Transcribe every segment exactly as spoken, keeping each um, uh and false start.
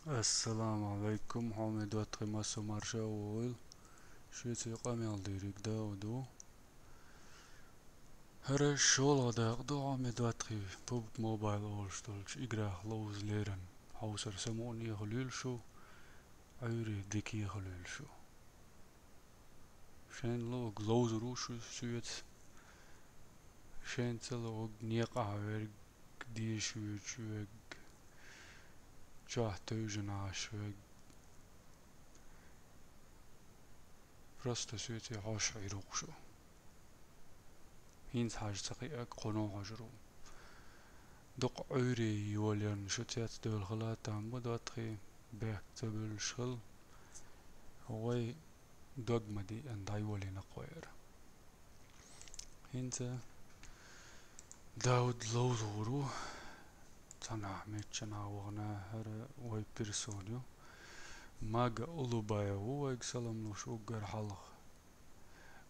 Ассаламу Ӏалайкум, хьоме доттагӀий, массо марша вогӀийла. Шуьца къамел дийриг Дауд ву. ХӀара шолгӀа дакъа ду, хьоме доттагӀий, пабг Mobile олуш долчу играх ловза лерина. Хьовсар самукъане хуьлийла шу, Ӏуьйре дика хуьлийла шу. Шайна луург ловзур ву шу соьца. Шайна ца луург некъахь верг, деша воьдуш верг, чохь тевжина Ӏаш верг. Просто соьца хьожуш Ӏийр ву шу. ХӀинца хьажа ца кхиарг кхуьнан хьожур ву. Дукха Ӏуьйре йолаярна шу цецдевлла хила там бу, доттагӀий, бехк ца буьллуш хила. Вай дог ма диъна дӀайолийна кхойара. ХӀинца Дауд ловзур ву. Цхьанхьа миччанхьа вахана хӀара вай персона ю. Мага Улубаев ву вайга салам луш уггар хьалха.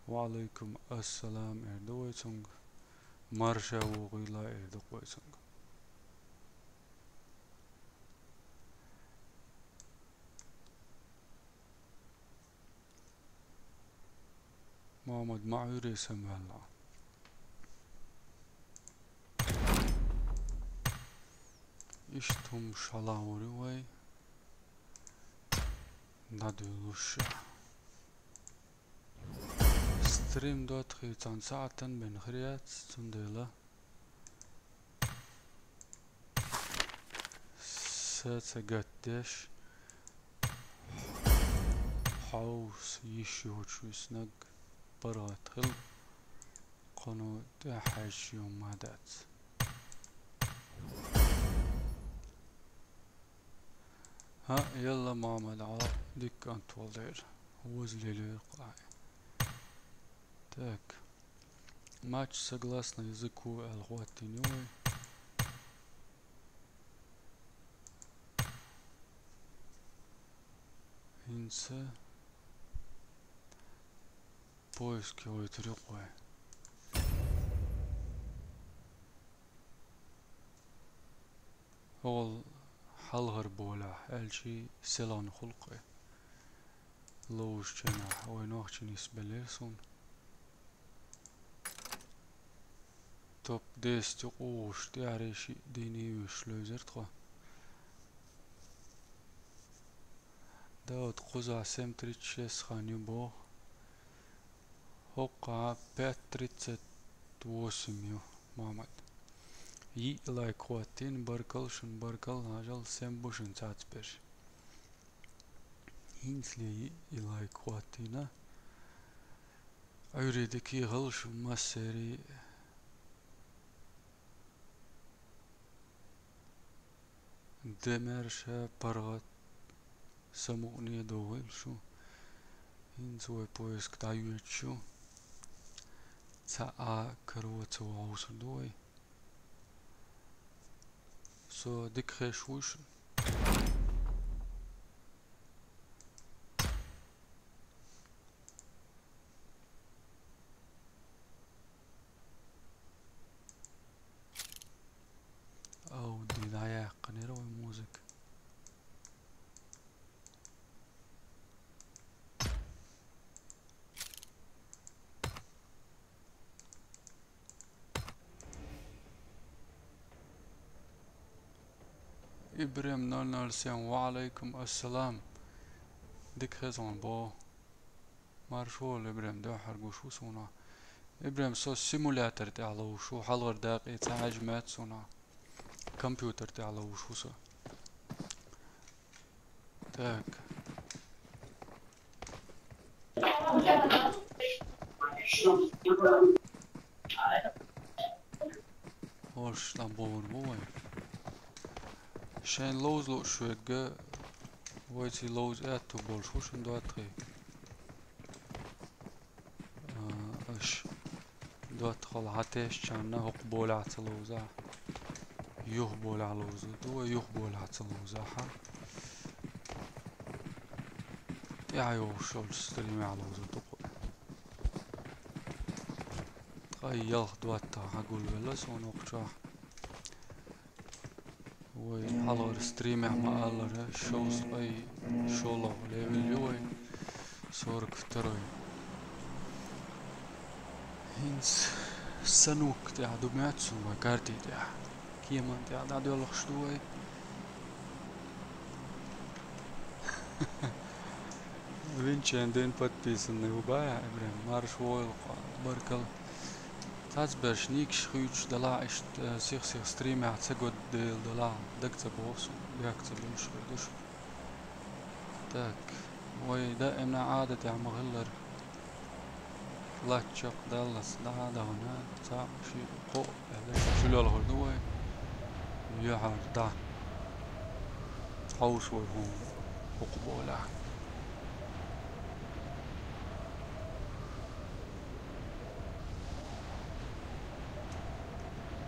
Ва Ӏалайкум ассалам эр ду вай цунга. Марша вогӀийла эр ду вай цунга. Мухьаммад, ма Ӏуьйре самаваьлла. Иштта хӀума шалахь вур ю вай. ДӀадуьйлуш ша. Стрим доттагӀий цхьана сахьтана бен хир яц, цундела са ца гатдеш, хьовса йиш йоцуш виснаг паргӀат хила, кхуьнан тӀаьхьа хьаьжча юм ма дац. ХӀаъ, елла, Мухьаммад, Ӏа дика кӀант волу дела, ваза лелийра кху ахь. Так. Матч согласно языку аьлла хӀоттийна ю вай. ХӀинца поиске гӀойтур ю вай. ХӀокхул хьалхара болехь, аьлчи селхана хуьлу кхуьй. Ловзучу хенахь вай нохчийн нисбелира суна. Топ десять юкъа вогӀуш, тӀаьхьарий шиъ дийне вуьйш левзира тхо. Дауд, кхузахь семь тридцать шесть хан ю боху. ХӀокхахь пять тридцать восемь ю, Мухьаммад. Йиъ лайк хӀоттийна, баркалла шуна, баркалла, хьажал, семь бу шуна цацберш. ХӀинцале йиъ лайк хӀоттийна. Ӏуьйре дика хила шу массерий. Де маьрша, паргӀат, самукъане догӀийла шу. ХӀинца вай поиск дӀайоьдуш ю. Цхьа а каро ца вовшар ду вай. Со дика хеш вуй шуна. Ауди дӀаяьккхинера вай музыка. Ибрем ноль ноль семь, ва Ӏалайкум ассалам. Дика хезон бо. Маршо, Ибрем, дуьххьара гуш ву суна. Ибрем, со симулятор тӀехь ловш ву, хьалхара дакъе ца хьаьжмаьт суна. Компьютер тӀехь ловш ву со. Так. Ош там бовр бу вай. Шайн ловзлуш вегга, вайций ловз аьтту болуш ву шун доттагӀий. А, аш доттагӀал хьан тешчанна хӀокху болехь ца ловза. Юх болехь ловзу ду вай, юх болехь ца ловза хьан. ТӀаьхьа йогӀуш йолчу стримехь ловзу ду кху. Ткъа ялх доттагӀа хьан гулвелла суна окхучохь. Вай хьалхара стримехь ма-аллара, шовзткъе шолгӀа левел ю вай, сорок второй. ХӀинца санок тӀехь ду моьтту суна вай карти тӀехь. Кеман тӀехь дӀадоьлхуш ду вай. Винчен дин подписанный ву баьхьа, Ибрахим, марш войла кхо, баркалла. Цхьацберш никаш хуьйцуш далахь, иштта, э, сих-сих стримехь ца год дела далахь, дага ца боху суна, бехк ца буьллуш хир ду шу. Так, вай даимна Ӏадатехь ма-хиллара. Латта чекхдаллалц дӀа а дахана, цхьаъ, шиъ, кхоъ аьлла, чулелхар ду вай. Юьхьар дӀа. Хьовса вай хӀума хӀокху болехь.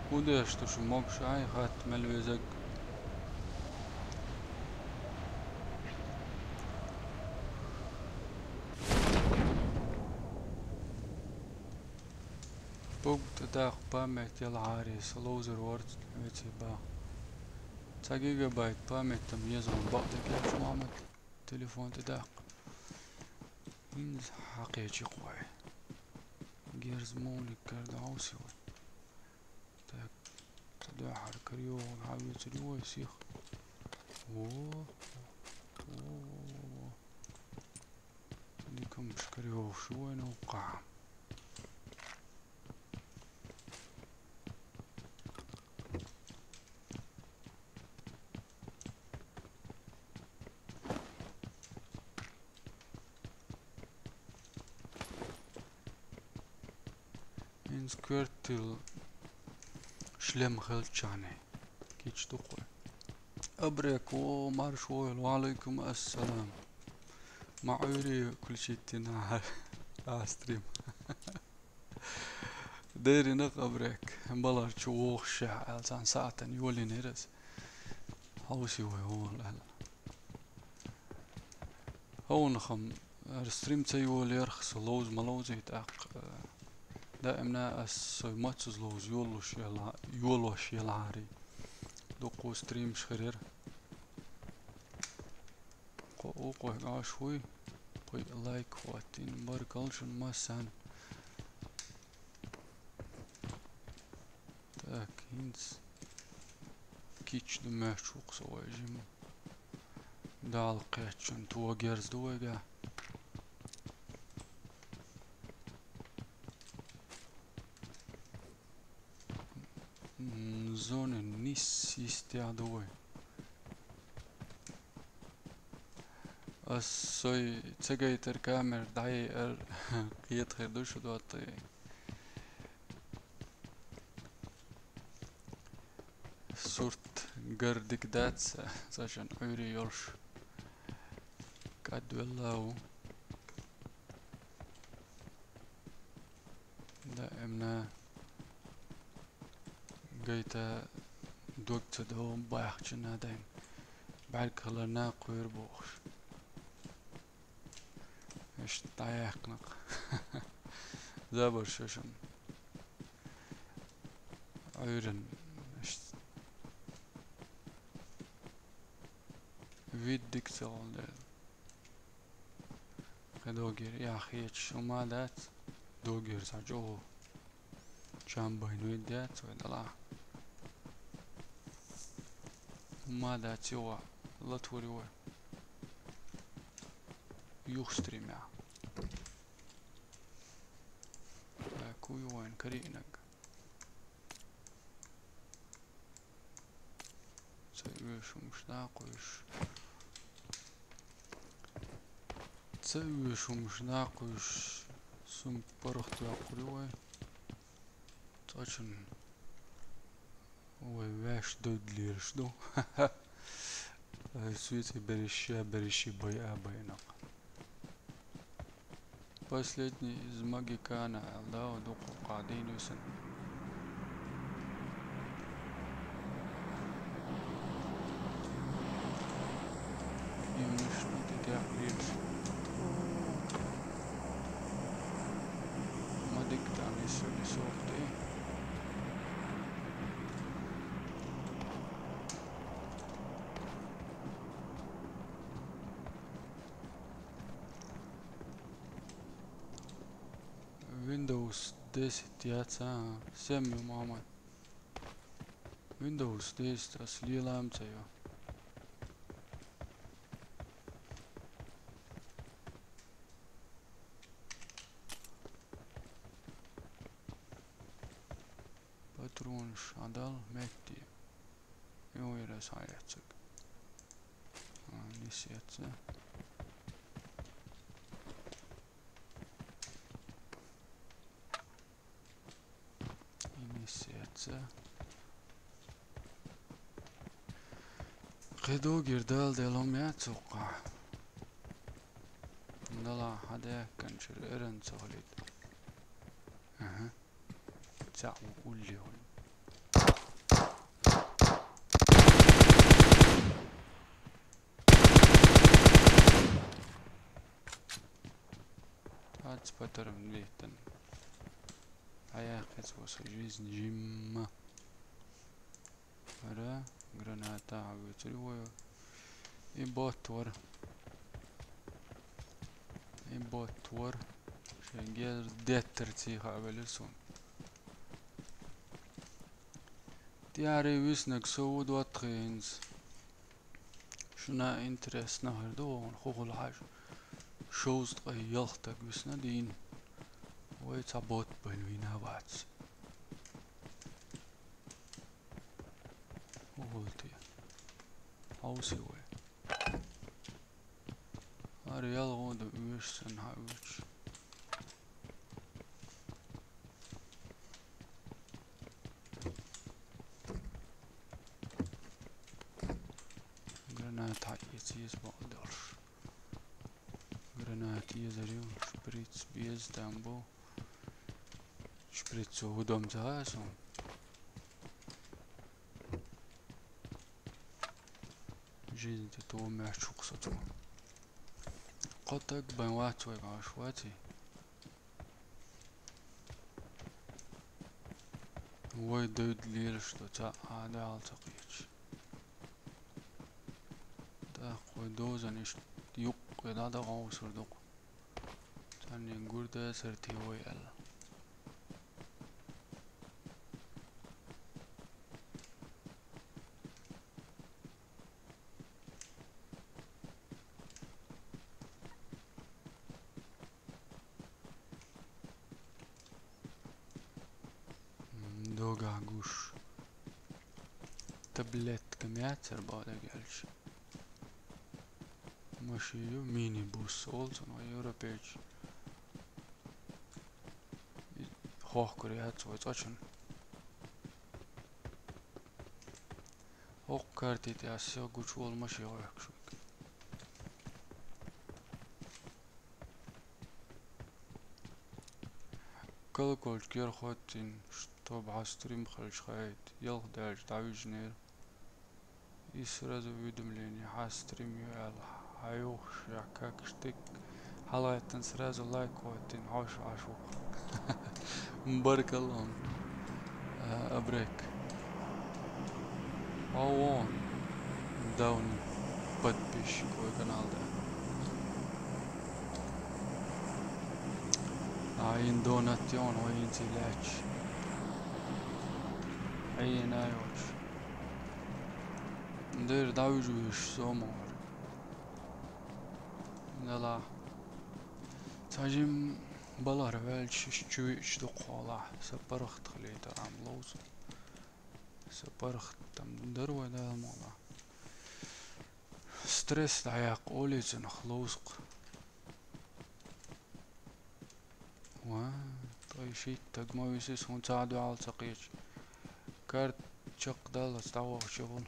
ХӀун деш ду шу, могуш ай хатта мел везаг? Богу тӀедаккха память ялахьарий, сан ловзар варца хьоьций баха. Цхьа гигабайт память-м еза хьуна, бакъдерг аьлча, Мухьаммад, телефон тӀедаккха. ХӀинца хьакхечи кхой. Герз муха ликкара ду хьовсий вай. Так, цу дуьхьара карайогӀург хьавоьцур ю вай сих. Во, во, во, во, во. Дикамаш карайогӀуш ю вайна хӀокхахь. ХӀинца коьртал шлем хилчахьана кийча ду кхой. Абрек, о, марш войла, ва Ӏалайкум ассалам. Ма Ӏуьйре включить дина ахьа стрим. Деррина Абрек, балар чу вогӀуш шехь аьлла, цхьана сахьтана йолийнера аса. Хьовсий вай хӀума аьлла. ХӀунда-м, ара стрим ца йолаярх, со ловза ма ловзий тӀаккха, э, даимна ас со мацаза ловза йолуш яла-, йолош ялахьарий. Дуккха стримаш хир яра. Кхо укхой Ӏаш вуй, кхой лайк хӀоттийна, баркалла шуна массарна. Так, хӀинца кийча ду моьттуш ву-кх со вай жима. Дала кхеччун то герз ду вайгахь. М, зони нис йистехь ду вай. Ас сой ца гайтар камера дӀайиар кхета хир ду шу доттагӀий. Сурт гар дика дац, цхьа шен Ӏуьйре йолуш. КӀадвелла ву. Даимна гайта дог ца до баьхчина дайн. БӀаьрг хиларна кхоьру бохуш. Иштта дӀаяьккхина-кх. Забар шо шуна. Ӏуьйран иштта. Вид дика ца волу дела. Кхин доггера яхьа хеташ хӀума дац, доггера схьа чӀогӀа чам байна вид яц вай далахь. ХӀума дац, юха латвар ю вай. Юха стримехь. Так, хӀун ю вайн карийнаг? Ца оьшу хӀумаш даккхуьйш. Ца оьшу хӀумаш даккхуьйш. Сум паргӀат йоккхур ю вай. Цкъачун вай ваьш дойдалелаш ду. Ай, суьйций берриш а, берриш а байа а байнакъ. Последний из Магикана аьлла, дукха къадийна висан. Имниш ду тӀе тӀехь лелаш. Ма дика тӀе нисса, нисса вахте. Десять яц, а? Семь ю, Мухаммад. Windows десять ас лелам ца ю. Патронаш хьадал метте. Йо, ира схьаэцаг. А, нисъяц. И нисъяц. Кхидо гирдал делом яц укха. Дала хьадаьккханчура эран ца хилийта. Аха. Цаӏ улли хьуна. Ац патарам виттан. Хьаяхъес васа жизнь жимма. Ара, граната хьавуьйцур вай. И бот вар. И бот вар. Шен гер деттар циха велир сун. ТӀаьхьарий виснаг со ву доттагӀий хӀинца. Шуна интересно хир ду вон хухула хьажа. Шовзткъа ялх таг висна дийна. Вай ца бот байна вийна вац. Хухулти. Хьовси вай. Ара ялгӀо да уьш санна хьа уьш. Граната хьаэца еза бакъдолуш. Граната езар ю, шприц беза там бу. Шприцо хӀу дом ца хаьа суна. Жизнь тӀе тӀо меч хӀукху со цо. Кхо таг бен вац вай баш ваций? Вай дойд лелаш до ца а дал ца кхеча. ТӀаккха вай дозан иштта юккъе дӀадагӀовсур дукха. Царниг гурда сарти вай аьлла. М, догахь гуш. Таблетка мецар баьлла гелча. Маши ю, мини-бус олу цунах европейчу. И хохкур яц вай цӀа чун. ХӀокху карти тӀехь со гучу волу маши гӀоьхкуш ву. Колокольчик яра хӀоттийна, чтобы хьан стрим хилча хаийта, ялх даьлча дӀавижинера. И сразу уведомление, хьан стрим ю аьлла, хьан юххуш, я как штык, хьалагӀеттина сразу лайк хӀоттийна, хьоьжуш Ӏаш ву. Баркалла хьуна. А, абрек. Хьо вон давний подписчик вай канал да. А, ин донат йон вай ин ца лаьтташ. Хьийна йоцуш. Дера дӀавижа вуьйш со ма вара. Дала. Ца жим балара ваьлча, иштта чу виъча дукха хьолахь, сан паргӀат хилийтархьама ловзу. Сан паргӀат там дара вай Дала мукъалахь. Стресс дӀаяккха олий цунах ловзу-кх. Ва, ткъе шийтта таг ма висис, хӀун ца дуьхьал ца кхеча. Карт чекхдалла ца дӀавахча волу.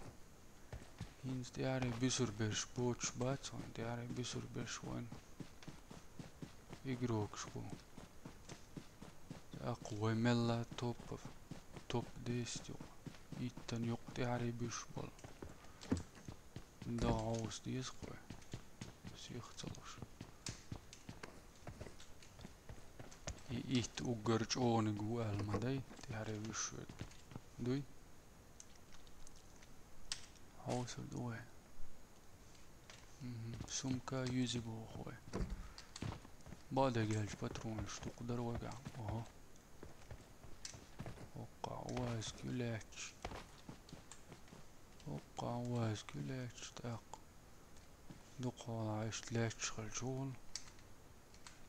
ХӀинца тӀаьхьарий буьсур берш боцуш бац вайн, тӀаьхьарий буьсур берш вайн игрокаш бу. ТӀаккха вай мелла топ, топ десять ю, иттан юкъа тӀаьхьарий буьсуш болу. ДогӀа хьовса деза-кх вай. Сих ца луш. И итт уггар чӀогӀаниг ву аьлла ма дай, тӀаьхьарий вуьсуш верг. Дуй? Хьовсур ду вай. Мгм. Сумка юьзи боху вай. Баде гелча патронаш дукха дара вайгахь. Ого. Хьокха вазка ю лаьтташ. Хьокха вазка ю лаьтташ тӀаккха. Дукха хьалха иштта лаьтташ хилча вула.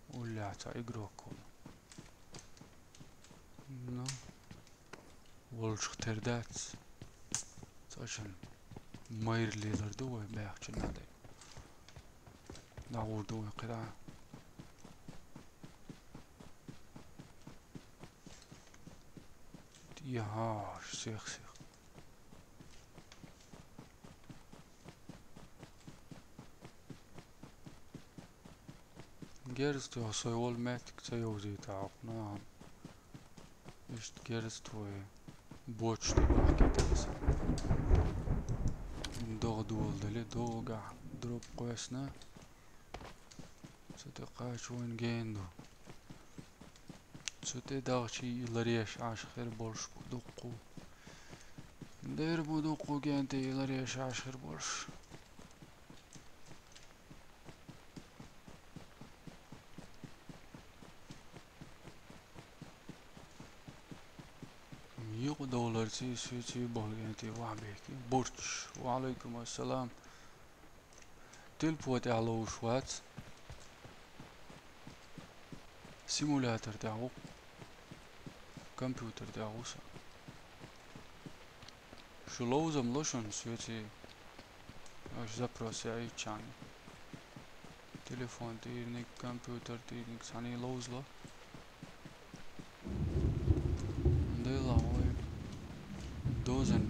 Уллехь цхьа игрок вула. Ну, волчух тера дац. Цхьа шен майра лелар ду вай баьхча надай. ДӀагӀур ду вай кхидӀа. Яхаш, сех-сех. Герз тоьхна сой волу меттиг ца йовзийта хьокху нахана. Иштта герз твой. Боцуш ду бахкийтарца. ДогӀа доладале, догӀагахь дроп кхоьссина. Цу тӀе кхача вайн гена ду. Цу тӀе дахчий ларъеш Ӏаш хир болуш бу дуккху. Дер бу дуккху гена тӀе ларъеш Ӏаш хир болуш. Юкъа довларций, суьйций болу гена тӀе вахьбехкий. Бурч. Ва Ӏалайкум ассалам. Телефон тӀехь ловзуш вац. Симулятор тӀехь ву. Компьютер тӀехь ву сан. Шу ловзам ло шуна соьций, аша запрос яйччхьана. Телефон тӀийрниг, компьютер тӀийрниг саний ловзало. Делахь вай дозан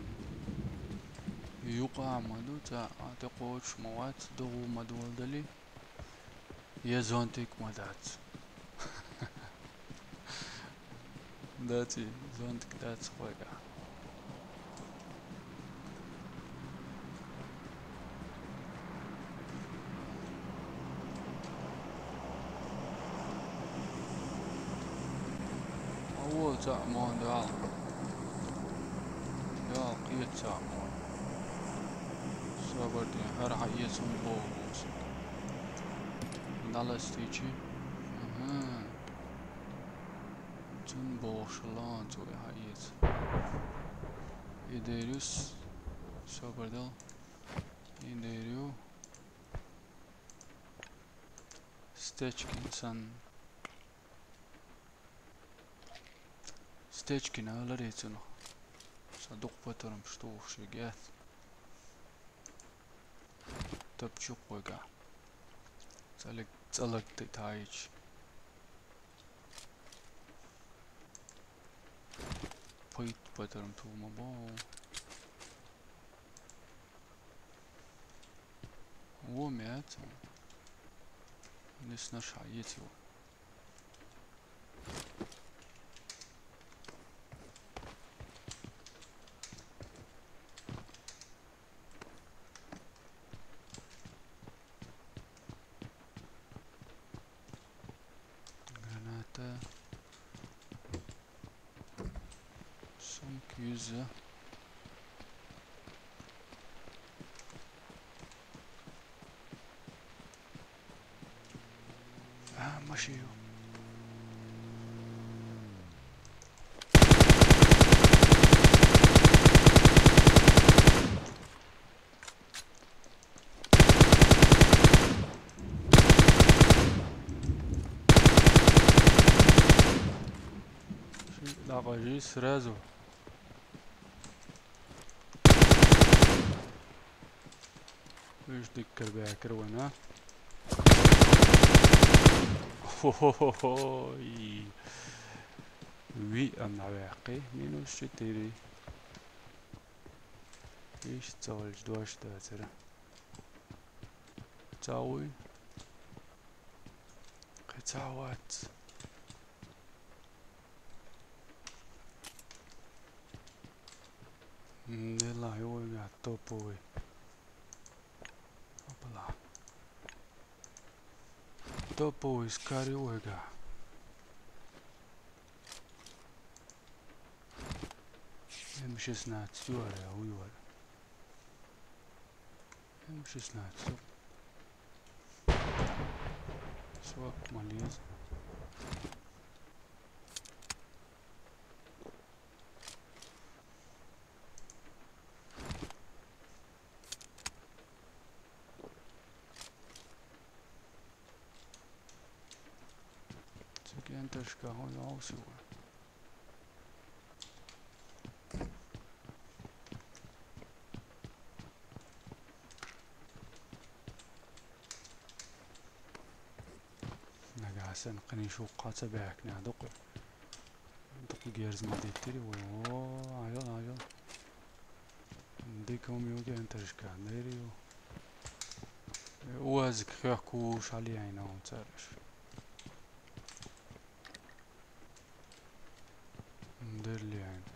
юкъа а ма ду, цхьа а тӀекхочуш ма вац, догӀу ма доладали, я зонтик ма дац. Дац и, зонтик дац хьоьга. Ма вон цхьаъ мо, Дала. Дала, кхета цхьаъ мо. Собар де, хӀара хьан эца хӀума боху боху. ДӀаластийчи. Аха. Цунна бохуш лан цо и хьан эца. И дерюс. Собар дал. И дерю. Стечкин сан. Стечкин аларий цунах. Сан дукха патармаш тухуш и гет. Тапчу кхойга. ЦӀалаг, цӀалаг тӀе таьйча. Пхийтта патарм тума бо. Во мяц. Леснаш хьаецо. Граната. Сумка юза. А, машину. Ши дагажи сразу. Уьш диккара баьккхира вайна. Хо-хо-хо-хой. Виъ ам дӀаваьккхи. Минус четыре. Иштта ца валча дош дацара. Ца вуй. Кхин ца вац. М, делахь ю вайга топовый. Опала. Топовый скар ю вайга. М шестнадцать ю вара, уй вара. М шестнадцать. Свак молез. Enter-шка, хьо йоах шуга. Нагахьа санна кхин шух кхаьча баьхкина дукха. Дукха герз ма диттири вай. О, айол, айол. Дика хӀума ю Enter-шка, деррига ю. Уазик хехкуш хьалъяйна он цараш. Деррига яйна.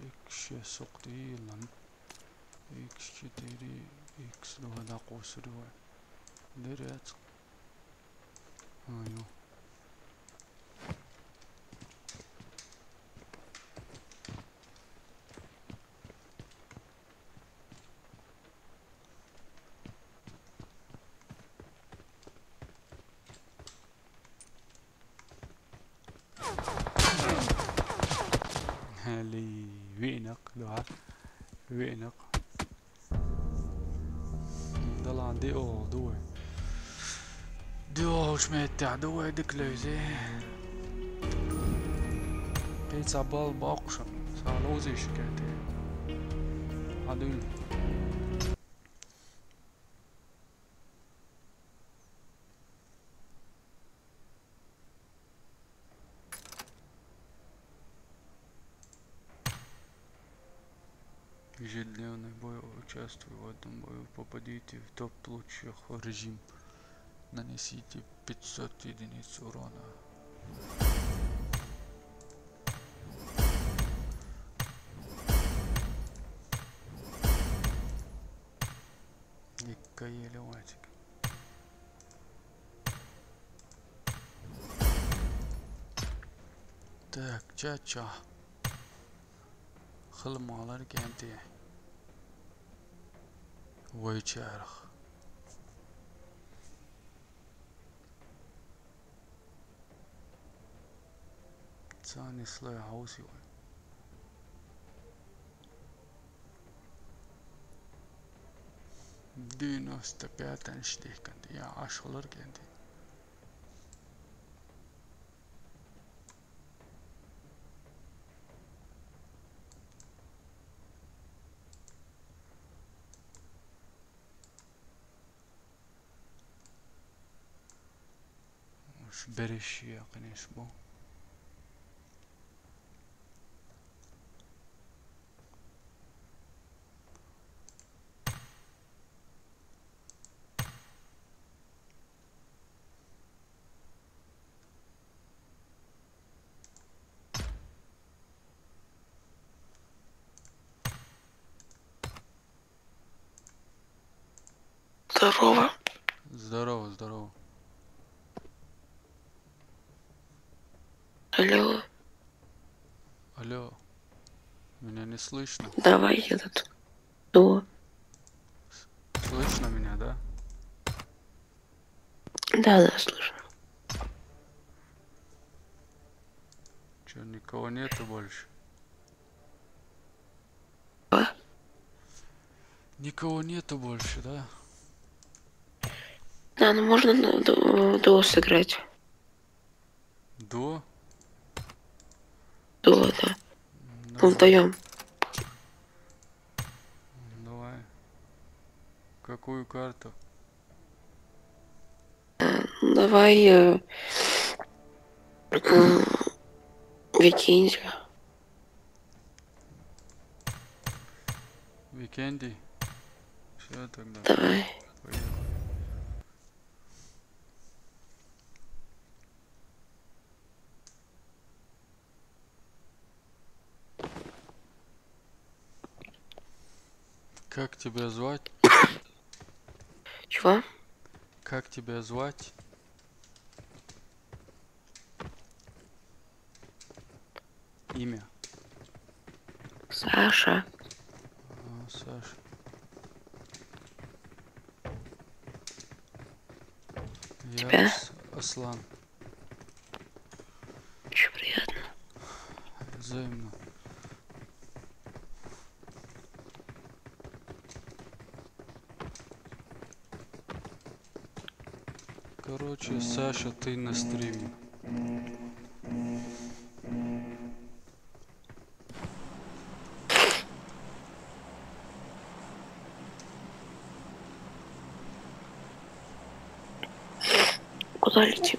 Икс шесть сукъ тӀе йиллан. Икс четыре, икс два дӀакхоссар вай. Деррига яц. А, йо. Хьали, виъ никъ, дуьхьа. Виъ никъ. Дала диъ оагӀув ду вай. Диъ оагӀув шметтехь ду вай дика левзи. Кхин цхьа балла боккхуш, сан ловзийша кхетий. Хьан дуьйна? Ежедневный бой. Участвуй в одном бою. Попадите в топ лучших. Режим. Нанесите пятьсот единиц урона. Дика еле вацик. Так, ча-ча. Хила ма хилар кӀентий. Вай чарах. Царна слой хьовсий вай. Девяносто пятый-ш дехкан, я, Ӏаш хилар кӀентий. Уж берриш я, конечно, бу. Здорово. Здорово, здорово. Алло. Алло. Меня не слышно. Давай этот. Что? Слышно меня, да? Да, да, слышно. Чё, никого нету больше? А? Никого нету больше, да? Да, ну можно на ду-, дуо сыграть. Дуо? Дуо, да. Давай. Вдвоем. Давай. Какую карту? Э, давай, э, м, Викинди. Викинди? Всё тогда. Давай. Поехали. Как тебя звать? Чего? Как тебя звать? Имя. Саша. А, Саша. Я Тебя? Ас-, Аслан. Очень приятно. Взаимно. Короче, Саша, ты на стриме. Куда летим?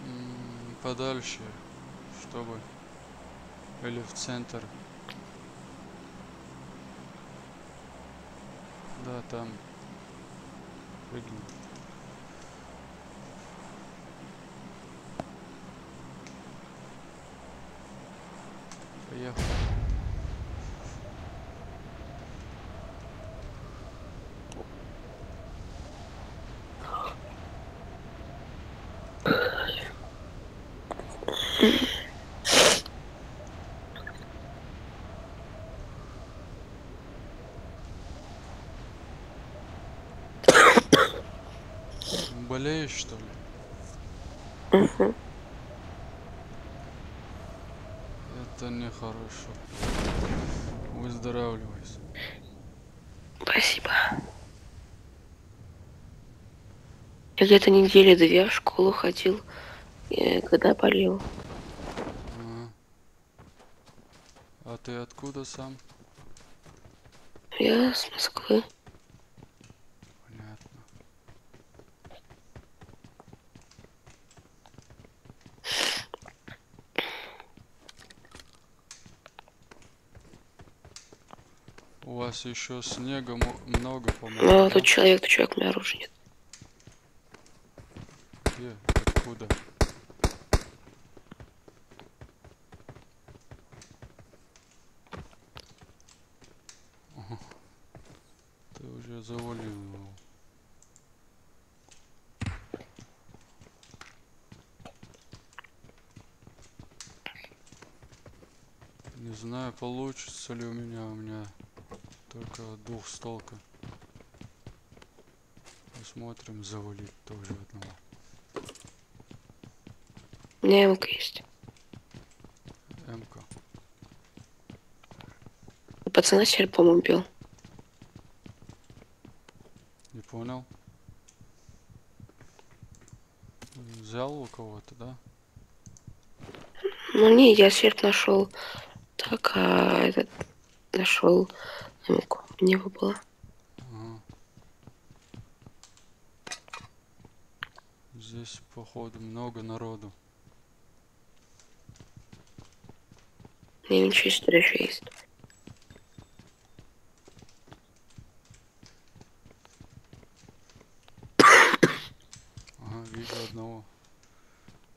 М, Подальше, чтобы. Или в центр. Да, там. Прыгни. Поехали. Болеешь, что ли? Мгм. Это нехорошо. Выздоравливайся. Спасибо. Я где-то недели две в школу ходил, э, когда болел. А. А ты откуда сам? Я с Москвы. Понятно. У вас еще снега мо- много, по-моему, Ну, да? Тут человек, тут человек, у меня оружия нет. Где? Откуда? Ага. Ты уже завалил его. Не знаю, получится ли у меня, у меня только двухстволка. Посмотрим, завалить тоже одного. У меня эмка есть. Эмка. Пацана серпом убил. Не понял. Взял у кого-то, да? Ну не, я серп нашел так, а этот нашел эмку. У него было. Ага. Здесь, походу, много народу. У меня винчестер еще есть. Ага, вижу одного.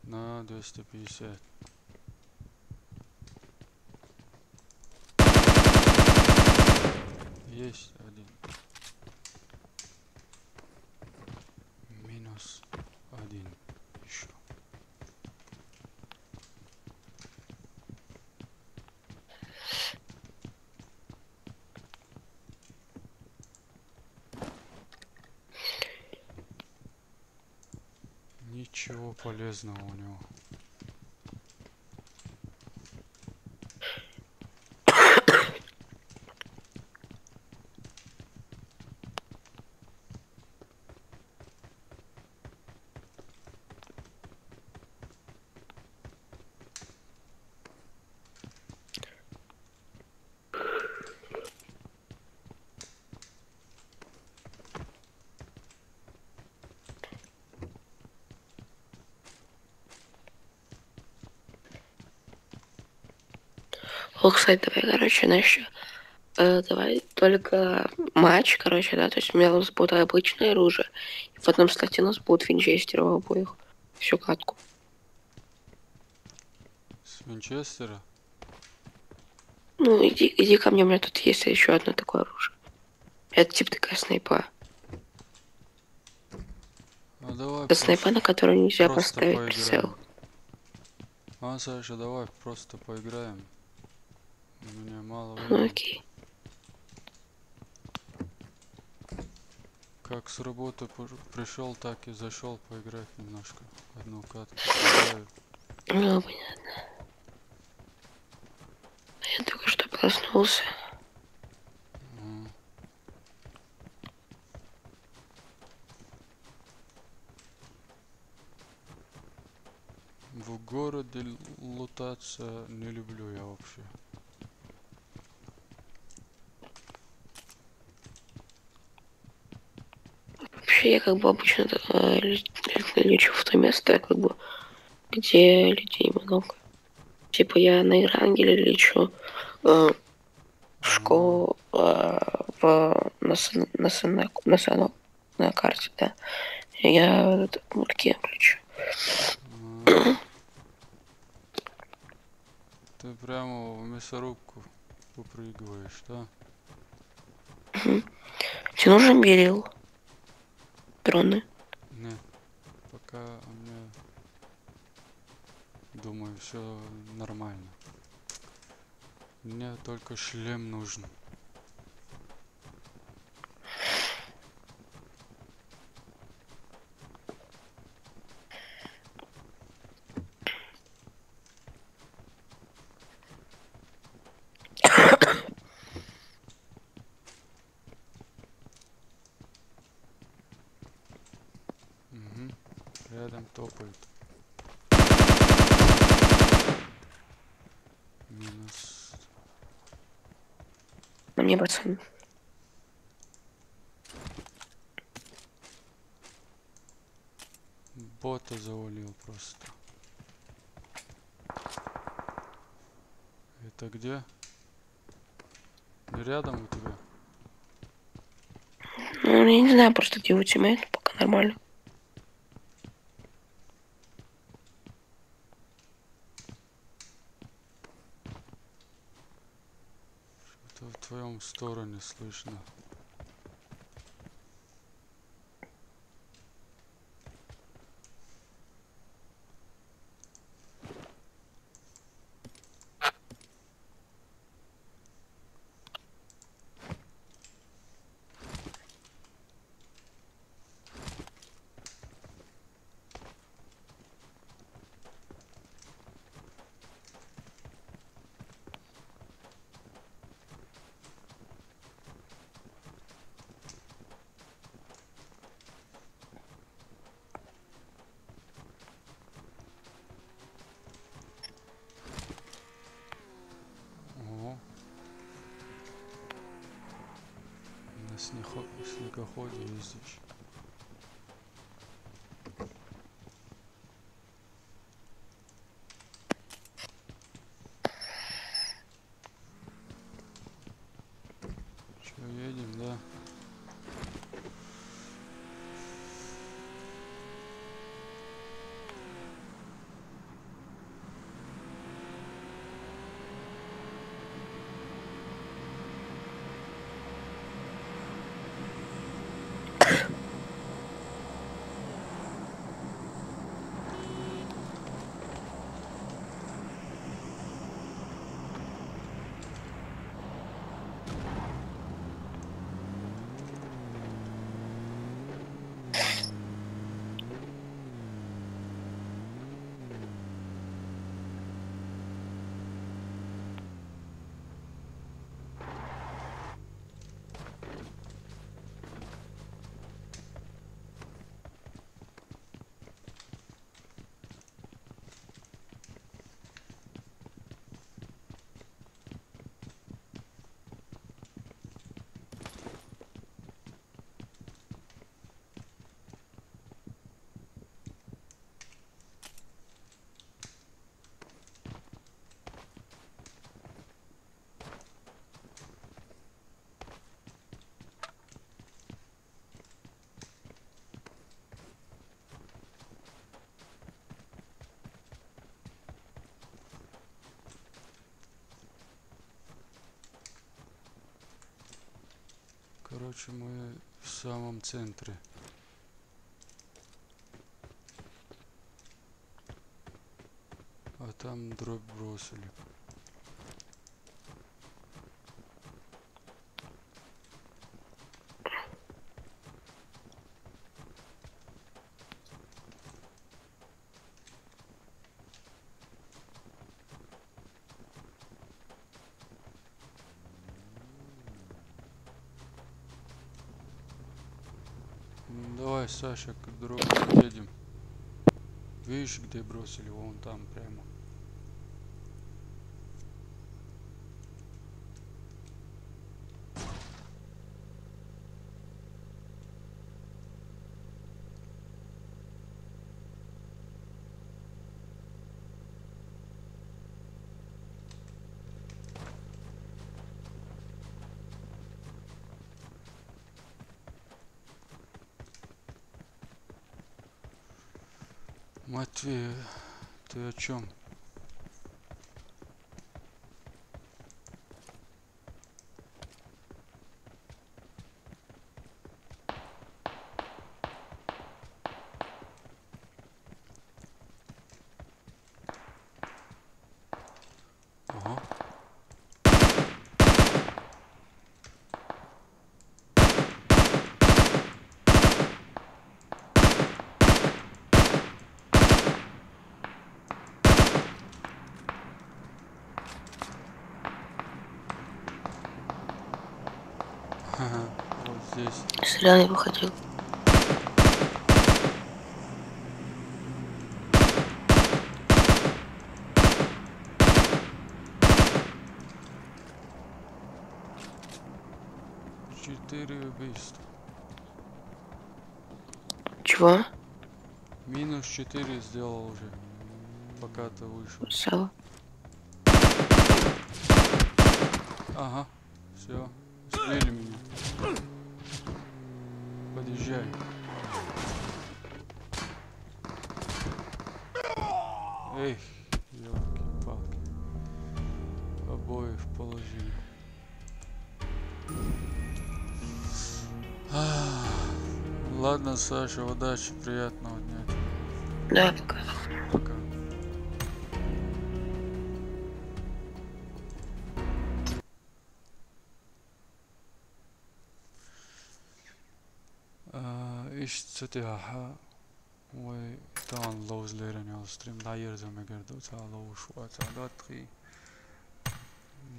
На двести пятьдесят. Есть один. Минус один еще. Ничего полезного у него. О, кстати, давай, короче, знаешь, что? Э, давай только матч, короче, да, то есть у меня у нас будет обычное оружие, и в одном слоте у нас будет винчестер у обоих. Всю катку. С винчестера? Ну, иди, иди ко мне, у меня тут есть еще одно такое оружие. Это типа такая снайпа. Ну давай. Это снайпа, на которую нельзя Просто поставить поиграем. Прицел. А, Саша, давай просто поиграем. У меня мало Ну, времени. Окей. Как с работы пришел, так и зашел поиграть немножко. Одну катку поиграю. Ну, понятно. Я только что проснулся. М. городе лутаться не люблю я вообще. Вообще, я как бы обычно э, ле- лечу в то место, как бы, где людей много. Типа я на Эрангеле лечу, э, в школу, э, в на, сан- на, сан- на, сан- на карте, да. Я этот, в Мульке лечу. А, Ты прямо в мясорубку выпрыгиваешь, да? Тебе нужен берил? Дроны? Нет, пока у меня, думаю, все нормально. Мне только шлем нужен. Угу. Рядом топают. Минус. На мне пацан. Бота завалил просто. Это где? Не рядом у тебя? Ну, я не знаю просто, где у тебя, это пока нормально. Что-то в твоем стороне слышно. Ого. На снехо- снегоходе ездишь. Чё, едем, да? Короче, мы в самом центре. А там дробь бросили. Ну, давай, Саша, к дробу едем. Видишь, где бросили? Вон там прямо. Матвей, ты о чем? Ага. Вот здесь. Зря не выходил. Четыре убийства. Чего? Минус четыре сделал уже, пока ты вышел. Все. Ага, все. Сбили меня. Подъезжай. Эх, ёлки-палки. Обоих положили. Ладно, Саша, удачи, приятного дня тебе. Да, пока. Пока. Ишт цу тӀехьа вай тахана ловза леррина йолу стрим дӀаерзо мегар ду, цхьа ловзуш вац, цхьа доттагӀий.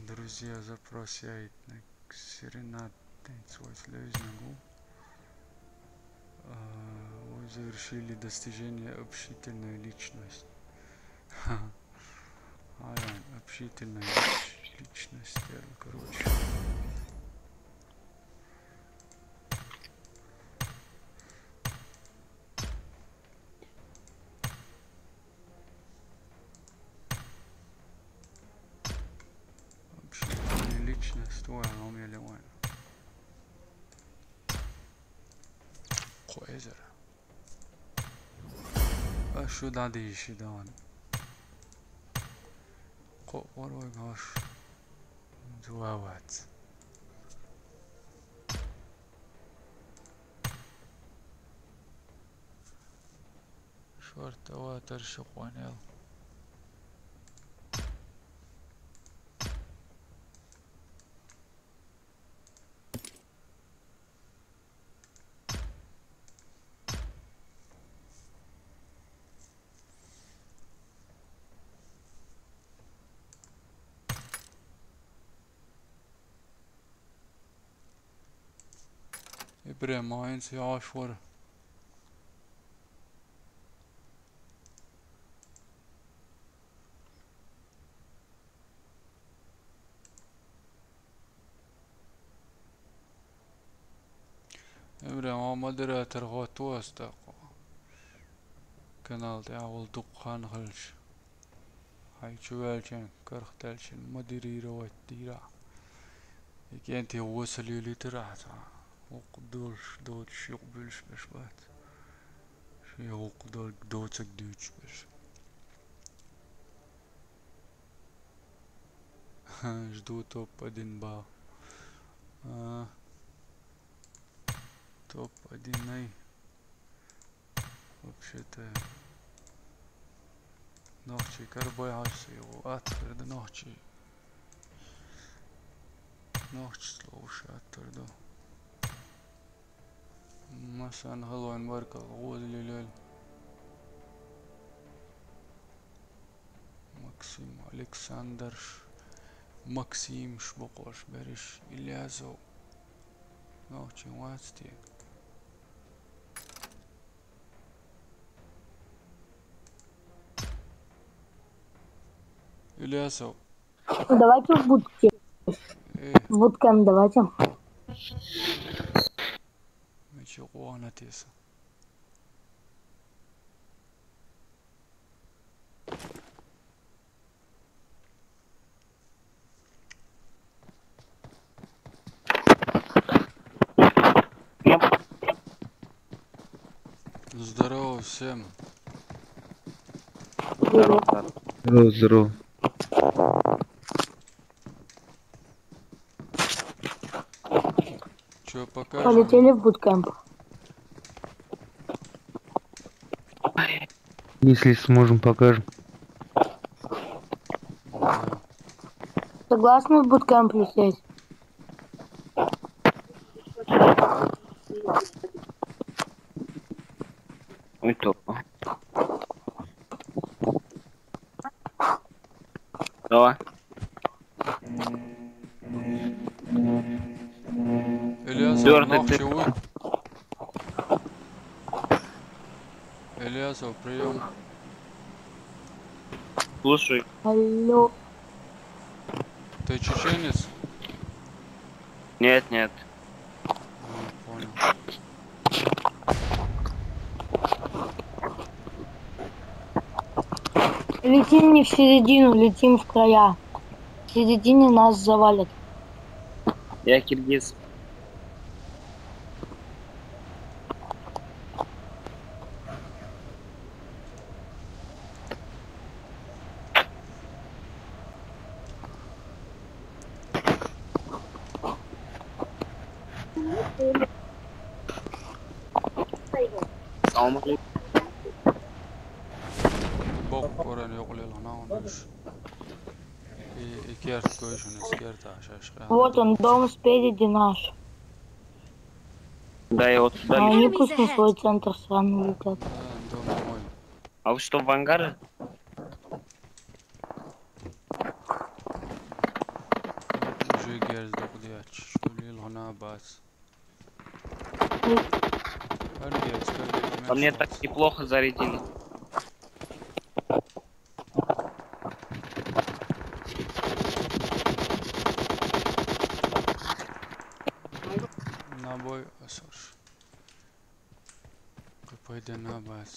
Друзья запросяйтнарг серенад тӀе вайца левзинарг ву. А, вы завершили достижение общительной личности. Ха. Ай, общительная лич-, личность, короче. Общительная личность, ой, она у меня левая. Кхо эзар. Аш шу дӀадийши дан. Кхо вара вай гаша. Зуа вац. Шорта ватар шу къонел. Ибрахим, хьо хӀинца йогӀуш вара? Ибрахим, хьо модератор хӀотто ас тӀаккха. Канал тӀехь волу дуккха хан хилча. Хьайн чу ваьлча, карх даьлча, модерировать дийра ахь. И кӀентий васал юьлуьйтура ахь цхьа. Вукху долуш, доцуш, юкъа буьлуш берш бац. Шен вукху долу доцург дуьйцуш берш. Жду топ один балл. А, топ один ай. Вообще-то, нохчий карбой хьажа со йогӀу, аттар ду нохчий. Нохчий ловуш аттар ду. Масан халойн баркал, гӀоза лелел. Максим, Александр, Максим, Шбокъош, Бериш, Ильязов. Нохчий вац те. Ильясов. Давайте в будке. Э, В буткемп давайте. Мичи куана теса. Здорово всем. Здорово, брат. Здорово, здорово. Чё, покажем? Полетели в буткемп. Если сможем, покажем. Да. Согласны в буткемп лететь? Ой, то. Давай. Ильясов, Твёрдый нахчи ты. вы? Ильясов, прием. Слушай. Алло. Ты чеченец? Нет, нет. А, понял. Летим не в середину, летим в края. В середине нас завалят. Я киргиз. Салам алейкум. Бок корен ёкъ лелана онда. И, и керт койшун, и керт ашаш. Вот он, дом спереди наш. Да, я вот сюда А лечу. они пусть на свой центр сами летят. Да, дом мой. А вы что, в ангаре? Уже герз докъдияч, что ли лана бац. Ар герз, как По мне так неплохо зарядили. Набой асуш. Капайда набац.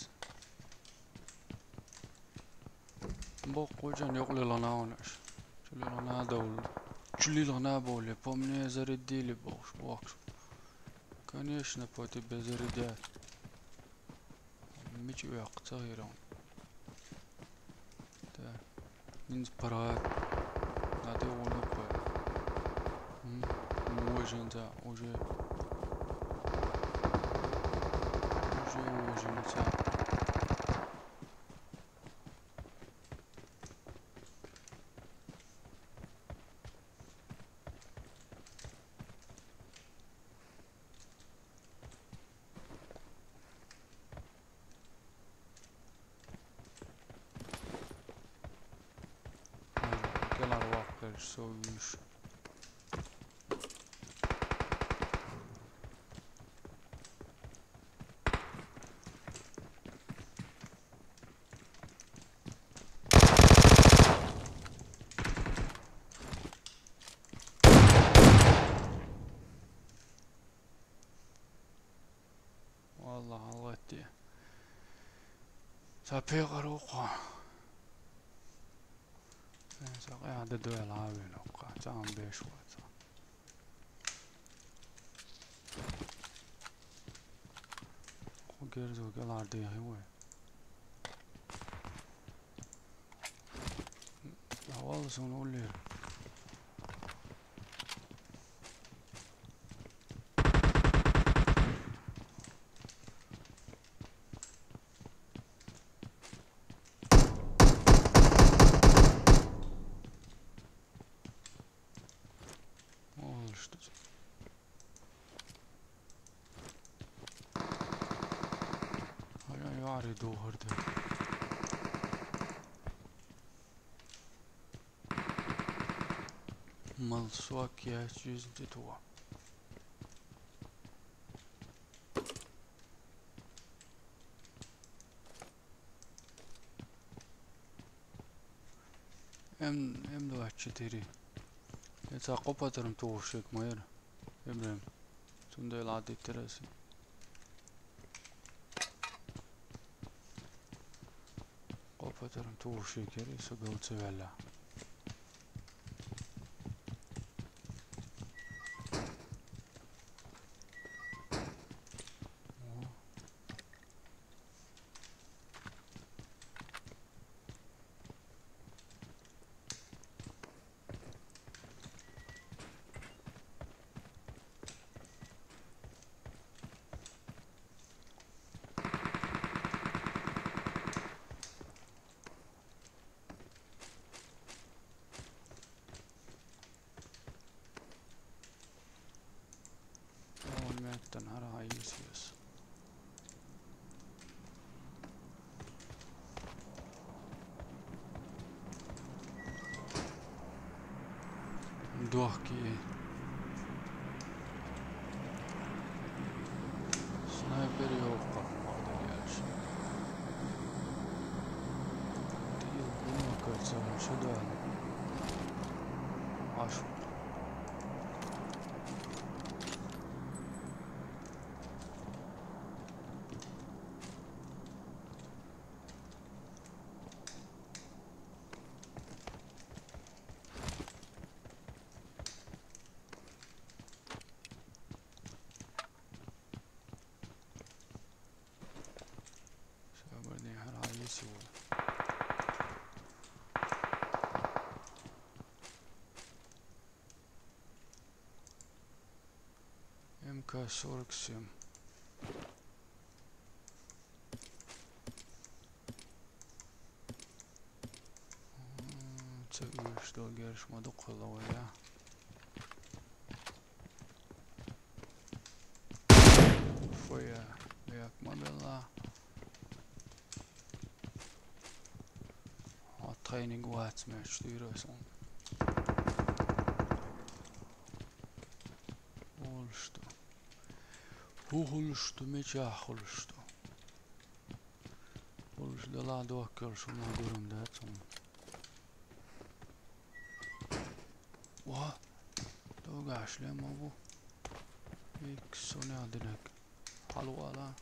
Бок кожан ёкъ лелана онаш. Чулилана дол. Чулилана боле, по мне зарядили бокс, бокс. Конечно, по тебе зарядят. Мич уяк цагирон. Да. Нинз парад. Надо улука. М, уже да, уже. Уже, уже, да. Gel arvaq gel, soymuş. Vallahi Allah etti. Sapıya qarı oqa. Sen saq ya da duel abi oqa. Can beş var. O gerzo gel ardı yağı var. Havalı son oluyor. Oluştu. Hala yari doğurdu. Mal suak ya yüzde tuva. М, М двадцать четыре. Я цхьа кхо патрон тухуш ма яра. Ибрахим. Цундела Ӏадиттира аса. Кхо патрон тухуш яра, со гал ца ваьлла. Оон меттан хӀара хьайна йисвес. Дохки. Снайпер йоккха. Молодец. Тил гума кольцо, что да? Аш. Сегодня игра есть сегодня. М К сорок семь. М, цӀа уьш долу герш ма дукха хилла вай, я? Фу, я, як ма белла. Хьо тхайниг вац меш дуьйра сан. Олуш ду. ХӀун хуьлуш ду, мичахь хуьлуш ду? Хуьлуш далахь дохкалуш хӀума гурам дац хьуна. Ва, догаш ле ма бу. Икс сонех динарг. Хьалуала.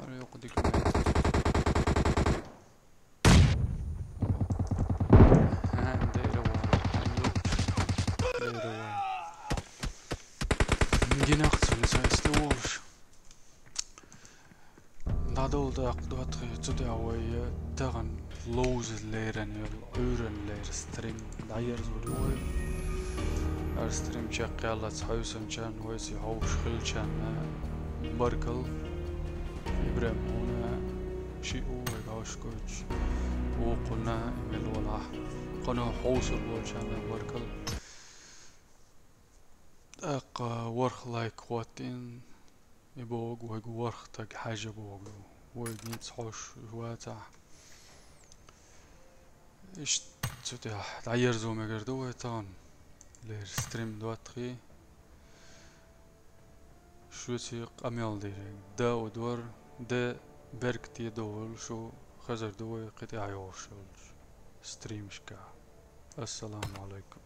Ара юкъа дика ма. ХӀа, дера вара. Дера вара. Динах цунца сту волуш. ДӀадовла даккха доттагӀий, цу тӀехь вай тахана ловза леррина йолу, Ӏуьйранна леррина стрим дӀаерзор ю вай. ХӀара стрим чекхъяьллац хьовсанчарна, вайца хьовсуш хилчарна баркалла. Ибрахим, хьуна шиъ ву вай башха гойтуш, вукхунна мел валахь, кхана хьовсур болчарна баркалла. ТӀаккха ворхӀ лайк хӀоттийна, и боху вайга ворхӀ стаг хьаьжжа боху. Вайга хӀинца хьожуш вацахь. Иштта цу тӀехь дӀаерзо мегар ду вай тахана. Леррина стрим доттагӀий. Шуьца къамел дийр. Даа дора, де беркате довла шу, хазар ду вай кхин тӀаьхьа йогӀуш йолчу стримашкахь. Ассаламу Ӏалайкум.